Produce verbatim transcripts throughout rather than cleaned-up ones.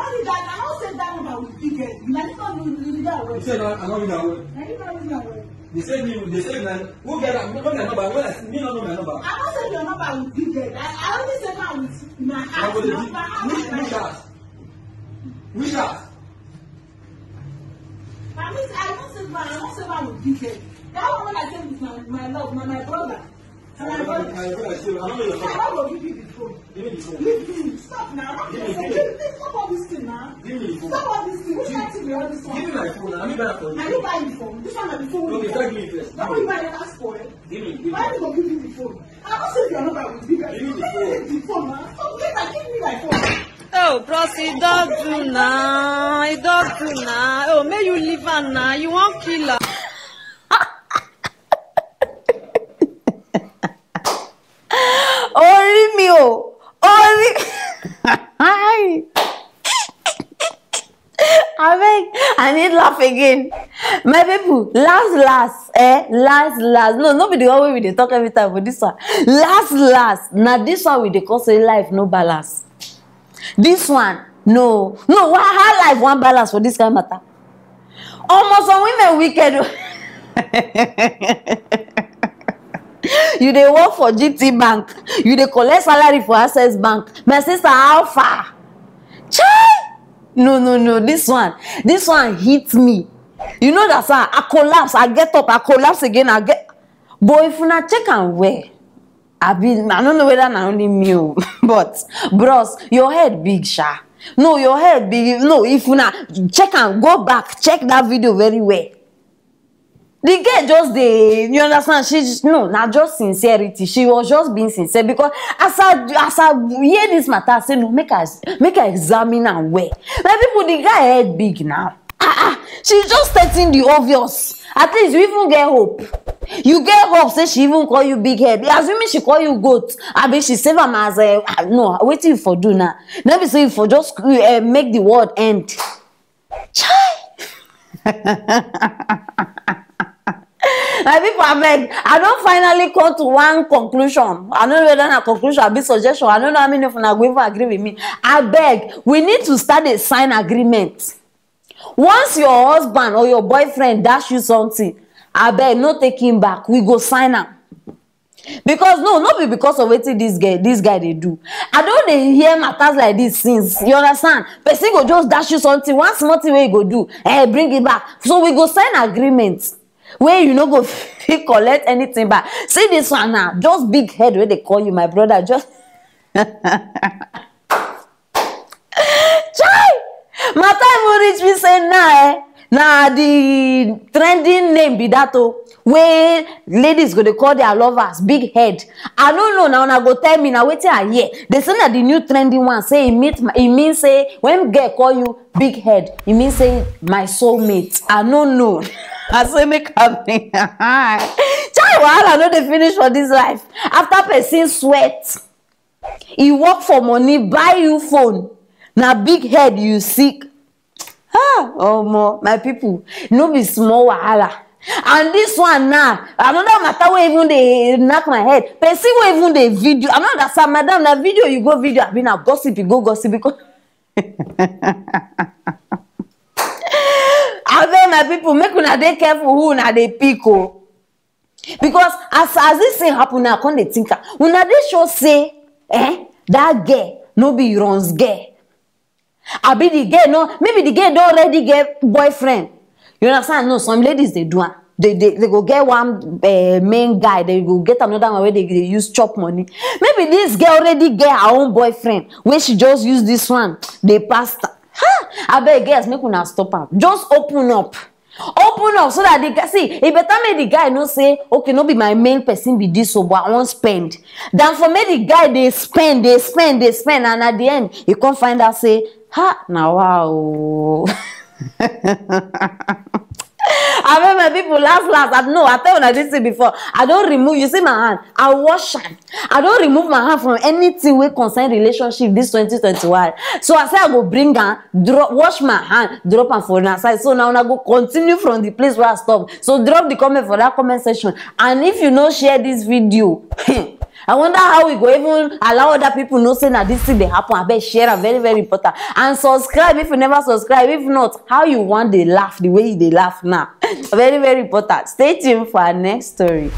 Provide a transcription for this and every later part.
don't need that. I don't save that number with big head. You might not know you that well. You say no, I don't need that well. I don't need that well. They say me, they say me, who get that? No, no, no, but when I see me, no, no, no, no. I don't save your number with big head. I, I only save that with my heart. Which, which heart? Which heart? I mean, I don't save my, I don't save my with big head. That one when I save with my, my love, my, my brother. And my brother. My brother, I don't know your number. I don't go give you the phone. Give me the phone. Leave me. Stop now. Give me the phone. Please stop all this thing now. Give me the phone. Stop all this thing. Which kind of thing be all this one? Give me my phone now. Let me buy that for you. Are you buying the phone? This one na the phone. Okay, try give me first. That one you buy the last phone. Give me, give me. Why you go give me the phone? I don't save your number with big head. Give me the phone. Give me the phone now. Stop. Give me, give me my phone. Oh, bros, e don do na, e don do na. Oh, make you leave am na, you wan kill am. Orí mi o, orí. Hi. Abeg, I need laugh again. My people, last, last, eh, last, last. No, no be the one wey we dey talk every time for this one. Last, last. Na this one we dey call say life no balance. This one, no. No, why, how life wan balance for this kind matter? Almost some women wicked o. You dey work for G T Bank, you dey collect salary for Access Bank. My sister, how far? Chai! No, no, no, this one, this one hit me. You know that, sir, I collapse, I get up, I collapse again, I get. But if una check am well, I be, I don't know whether na only me o, but bros, your head big, sha. No, your head big. No, if una check am, go back, check that video very well. The girl just dey, you understand? She just, no, na just sincerity. She was just being sincere because as I, as I hear this matter, I say no, make I, make I examine am well. My people, the guy head big now. Ah, ah, she's just stating the obvious. At least you even get hope. You get hope say she even call you big head. Assuming she call you goat, abi she save am as a, ah, no, wetin you for do now? No be say you for just, uh, make the world end. Chai! My people, abeg, I don finally come to one conclusion. I no know whether na conclusion abi suggestion. I no know how many of una go even agree with me. Abeg, we need to start a sign agreement. Once your husband or your boyfriend dash you something, abeg, no take him back. We go sign am. Because no, no be because of wetin this guy, this guy dey do. I don dey hear matters like this since. You understand? Person go just dash you something, one small thing wey you go do, eh, bring it back. So we go sign agreement wey you no go fit collect anything back. See this one now, just big head wey dey call you, my brother. Just Chai! Matter even reach me say na, eh, na the trending name be that o. Wey ladies go dey call their lovers big head. I no know, na una go tell me, na wetin I hear. They say na the new trending one, say e meet my, e mean say when girl call you big head, e mean say my soulmate. I no know. I say make am. Chai, wahala no dey finish for this life. After person sweat, he work for money, buy you phone, na big head you sick. Ah, omo, my people, no be small wahala. And this one now, another matter wey even dey knack my head. Person wey even dey video, I no understand, madam, na video you go video, abi na gossip you go gossip? Because abeg, my people, make una dey careful who una dey pick o. Because as as this thing happen now, I come dey think am. Una dey sure say, eh, that girl no be Ron's girl? Abi the girl no, maybe the girl don already get boyfriend. You understand? No, some ladies dey do am. They, they, they go get one uh, main guy, they go get another one where they, they use chop money. Maybe this girl already get her own boyfriend, where she just use this one, they passed her. Ha! Abeg, girls, make una stop am. Just open up. Open up so that the guy, see, e better make the guy know say, okay, no be my main person be this, so but I wan spend. Than for make the guy dey spend, dey spend, dey spend, and at the end, you come find out say, ha, na wow. Abeg, my people, last last, I know I tell una this thing before. I don remove, you see my hand, I wash am. I don remove my hand from anything wey concern relationship this twenty twenty-one. So I say I go bring am, drop, wash my hand, drop am for una side. So now una go continue from the place where I stop. So drop the comment for that comment section. And if you no share this video, I wonder how we go even allow other people know say na this thing dey happen. Abeg, share am, very, very important. And subscribe if you never subscribe. If not, how you wan dey laugh the way you dey laugh now? Very, very important. Stay tuned for our next story.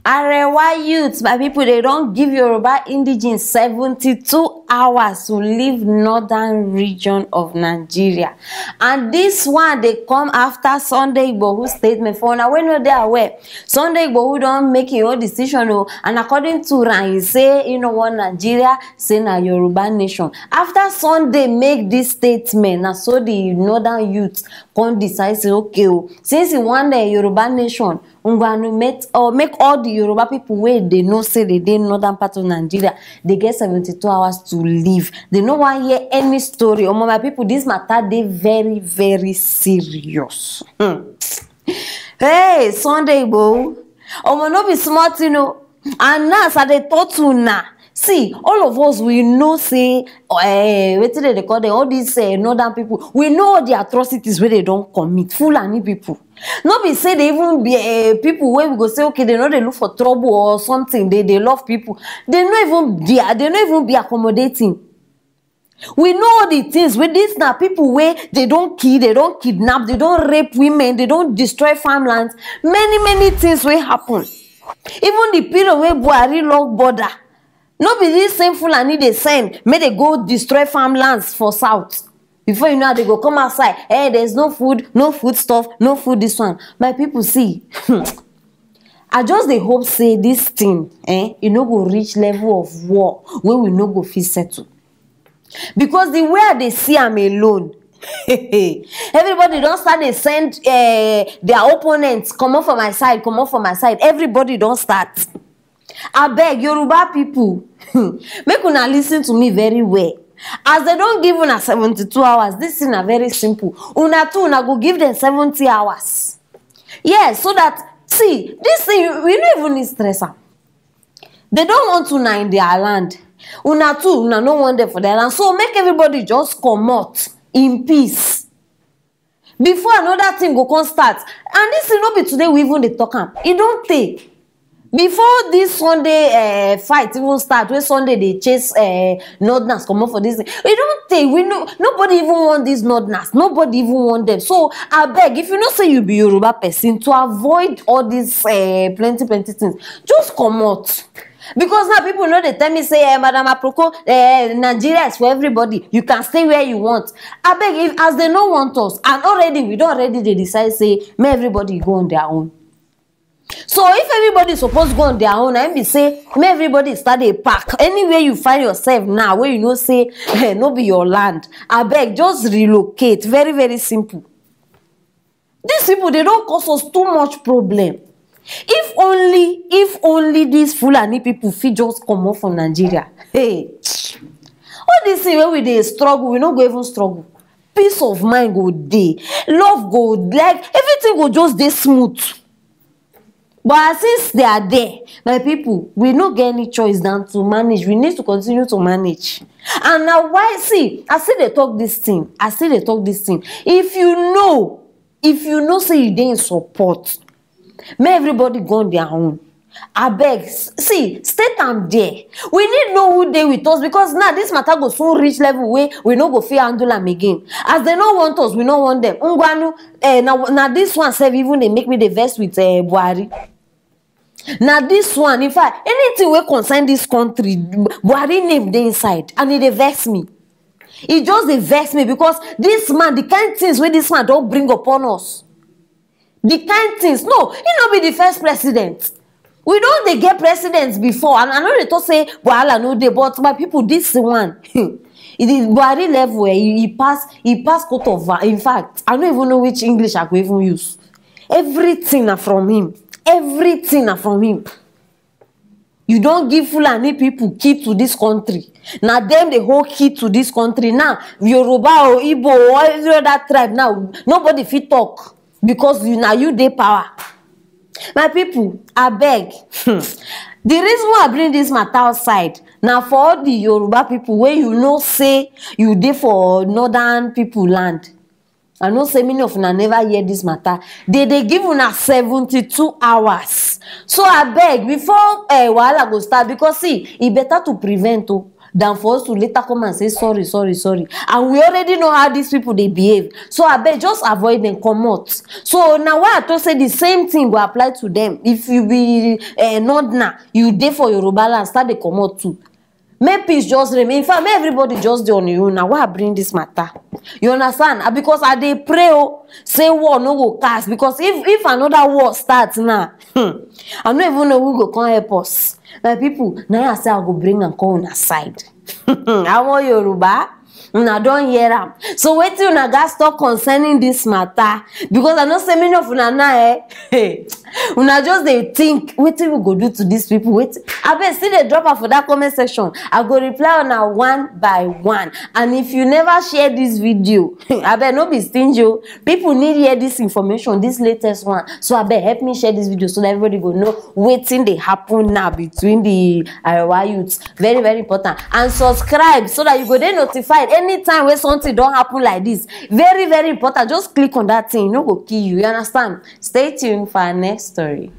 Arewa youth, my people, they don give Yoruba indigenes seventy-two hours to leave northern region of Nigeria. And this one dey come after Sunday Igboho statement. For una wey no dey aware, Sunday Igboho don make him own decision o, and according to am, he say he no want Nigeria, say na Yoruba nation. After Sunday make this statement, na so the northern youth come decide say, okay o, since he want the Yoruba nation, ngwanu make, or make all the Yoruba people wey they know say they dey northern part of Nigeria, they get seventy-two hours to leave. They no wan hear any story. Omo, my people, this matter dey very, very serious. Hmm. Hey, Sunday Igboho. Omo, no be small thing o. And now, as I dey talk to una, see, all of us, we know say, eh, wetin dem dey call them, all these eh, northern people, we know all the atrocities wey they don commit. Fulani people. No be say they even be eh, people wey we go say, okay, they no dey look for trouble or something. They, they love people. They no even be, they no even be accommodating. We know all the things wey this na people wey they don kill, they don kidnap, they don rape women, they don destroy farmlands. Many, many things wey happen. Even the period wey Buhari lock border, no be this same Fulani they send, make they go destroy farmlands for south. Before you know, they go come outside. Eh, there's no food, no food stuff, no food this one. My people, see, I just dey hope say this thing, eh, e no go reach level of war wey we no go fit settle. Because the way I dey see am alone, everybody don start dey send eh, their opponents comot for my side, comot for my side. Everybody don start. Abeg, Yoruba people, make una listen to me very well. As they don give una seventy-two hours, this thing na very simple. Una too, una go give them seventy hours. Yes, so that, see, this thing, you, you no even need stress am. They don't want una in their land. Una too, una no want them for their land. So make everybody just comot in peace. Before another thing go come start. And this thing no be today we even dey talk am. E don tey. Before this Sunday eh, fight even start, wey Sunday dey chase eh, northerners comot for this thing, e don tey. We no, nobody even want these northerners. Nobody even want them. So abeg, if you know say you be Yoruba person, to avoid all these eh, plenty plenty things, just comot. Because now people no dey tell me say eh, Madam Aproko, eh, Nigeria is for everybody, you can stay where you want. Abeg, if as they no want us, and already we don already dey decide say make everybody go on their own. So if everybody suppose go on their own, I be say make everybody start dey pack. Anywhere you find yourself now, where you know say eh, no be your land, abeg, just relocate. Very, very simple. These people, they don cause us too much problem. If only, if only these Fulani people fit just comot from Nigeria. Hey, all this thing wey we dey struggle, we no go even struggle. peace of mind go dey, love go, like, everything go just dey smooth. But as since they are there, my people, we no get any choice than to manage. We need to continue to manage. And now, why, see, I still dey talk this thing. I still dey talk this thing. If you know, if you know say you dey in support, make everybody go on their own. Abeg, s- see, state am there. We need know who dey with us, because now this matter go soon reach level wey we no go fit handle am again. As they no want us, we no want them. Ngwanu, eh, na, na this one sef even dey make me dey vex with, eh, Buhari. Na this one, in fact, anything wey concern this country, Buhari name dey inside, and e dey vex me. E just dey vex me, because this man, the kind things wey this man don bring upon us, the kind things. No, he no be the first president. We don dey get presidents before, and I no dey talk say wahala no dey, but my people, this one, e dey Buhari level, eh, e, e pass, e pass coat of, in fact, I no even know which English I go even use. Everything na from him. Everything na from him. You don give Fulani people key to this country. Na them dey hold key to this country. Now, Yoruba or Igbo or every other tribe now, nobody fit talk, because you, na you dey power. My people, abeg. Hmm. The reason why I bring this matter outside na for all the Yoruba people wey you know say you dey for northern people land. I know say many of una never hear this matter. They dey give una seventy-two hours. So abeg, before, eh, wahala go start, because see, e better to prevent o than for us to later come and say sorry, sorry, sorry. And we already know how these people dey behave. So abeg, just avoid them, comot. So na why I talk say the same thing go apply to them. If you be, eh, northerner, you dey for Yoruba land, start dey comot too. Make peace just remain. In fact, make everybody just dey on your own. Na why I bring this matter. You understand? Ah, because I dey pray o, say war no go cast. Because if, if another war start now, hmm, I no even know who go come help us. My people, na I say I go bring am come una side. Àwọn Yoruba, una don hear am. So wetin una gats talk concerning this matter? Because I know say many of una now, eh, una just dey think, wetin we go do to these people? Wetin? Abeg, still dey drop am for that comment section. I go reply una one by one. And if you never share this video, abeg, no be stingy o. People need hear this information, this latest one. So abeg, help me share this video so that everybody go know wetin dey happen now between the Arewa youths. Very, very important. And subscribe so that you go dey notified anytime wey something don happen like this. Very, very important. Just click on that thing. E no go kill you. You understand? Stay tuned for our next story.